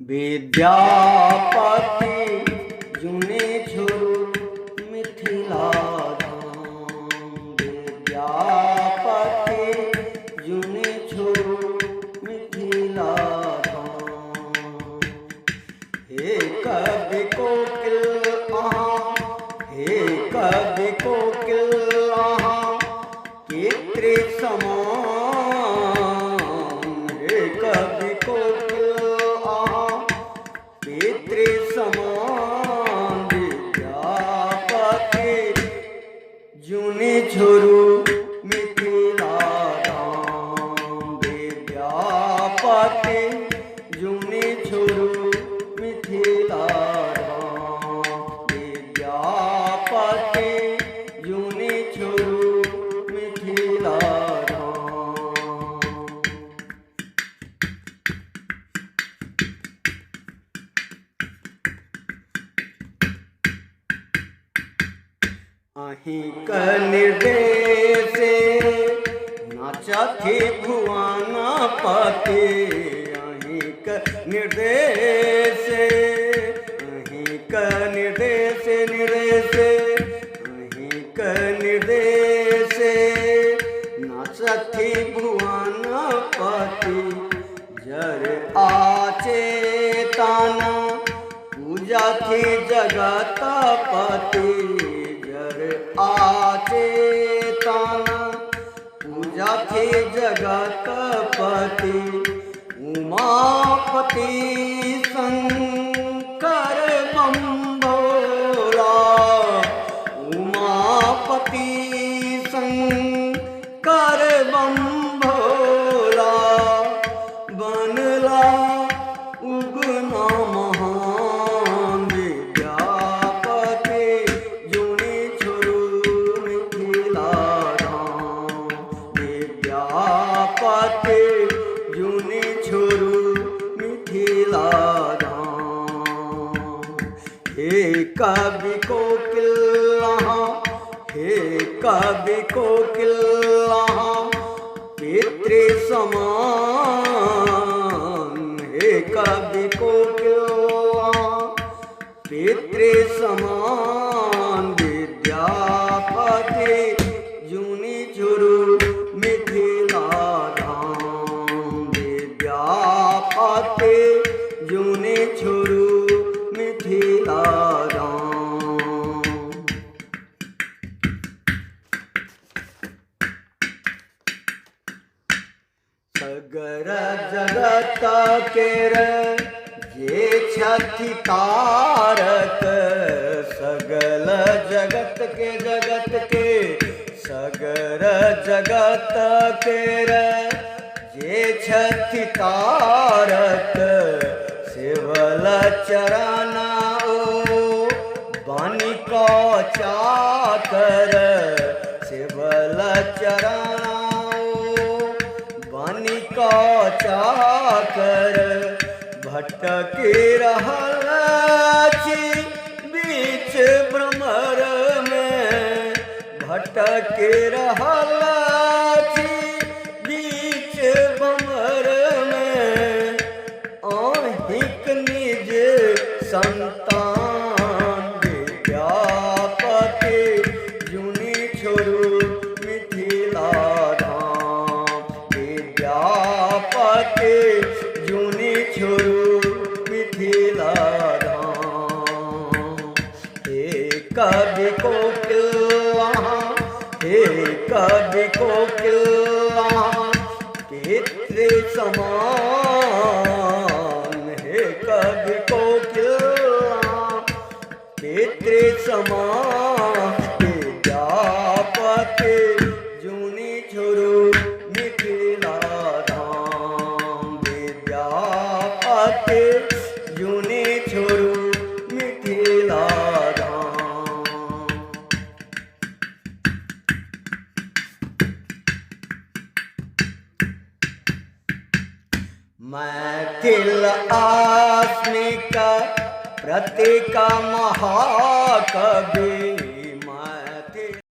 विद्यापति जुनि छोड़ू मिथिला धाम, विद्यापति जुनि छोड़ू मिथिला धाम। हे कवि कोकिल अहाँ, हे कवि कोकिल अहाँ पितृ समान, हे कवि कोकिल अहाँ पितृ समान, विद्यापति जुनि छोड़ू मिथिला धाम, विद्यापति जुनि छोड़ू मिथिला धाम, विद्यापति जुनि छोड़ू मिथिला धाम। अहीँक निर्देश नाचथि भुवनपति, अहीँक निर्देश, अहीँक निर्देश निर्देश, अहीँक निर्देश नाचथि भुवनपति। जर आचेतन पूजथि जगतपति, जर आचेतन पूजथि जगतपति। उमापति शंकर बम भोला, उमापति शंकर बम भोला, बनला उगना महान, विद्यापति जुनि छोड़ू मिथिला धाम, विद्यापति जुनि छोड़ू मिथिला धाम। हे कवि कोकिल अहाँ, हे कवि कोकिल अहाँ पितृ समान, हे कवि कोकिल अहाँ पितृ समान, विद्यापति जुनि छोड़ू मिथिला धाम, विद्यापति जुनि छोड़ू मिथिला धाम। सगर जगत केर जे छथि तारक, सगल जगत के जगत के, सगर जगत केर जे छथि तारक, सेवल चरण ओ बनि कऽ चाकर, सेवल चरण ओ बनि कऽ चाकर। भटकि रहल छी बीच भ्रमर में, भटकि रहल छी बीच भ्रमर में, अहीँक निज संतान, विद्यापति जुनि छोड़ू मिथिला धाम, विद्यापति जुनि छोड़ू मिथिला धाम। हे कवि कोकिल अहाँ, हे कवि कोकिल अहाँ पितृ समान, हे कवि कोकिल अहाँ पितृ समान, विद्यापति जुनि छोड़ू मिथिला धाम, विद्यापति जुनि छोड़ू मिथिला धाम। मैथिल आस्मिक प्रतीक महाकवि,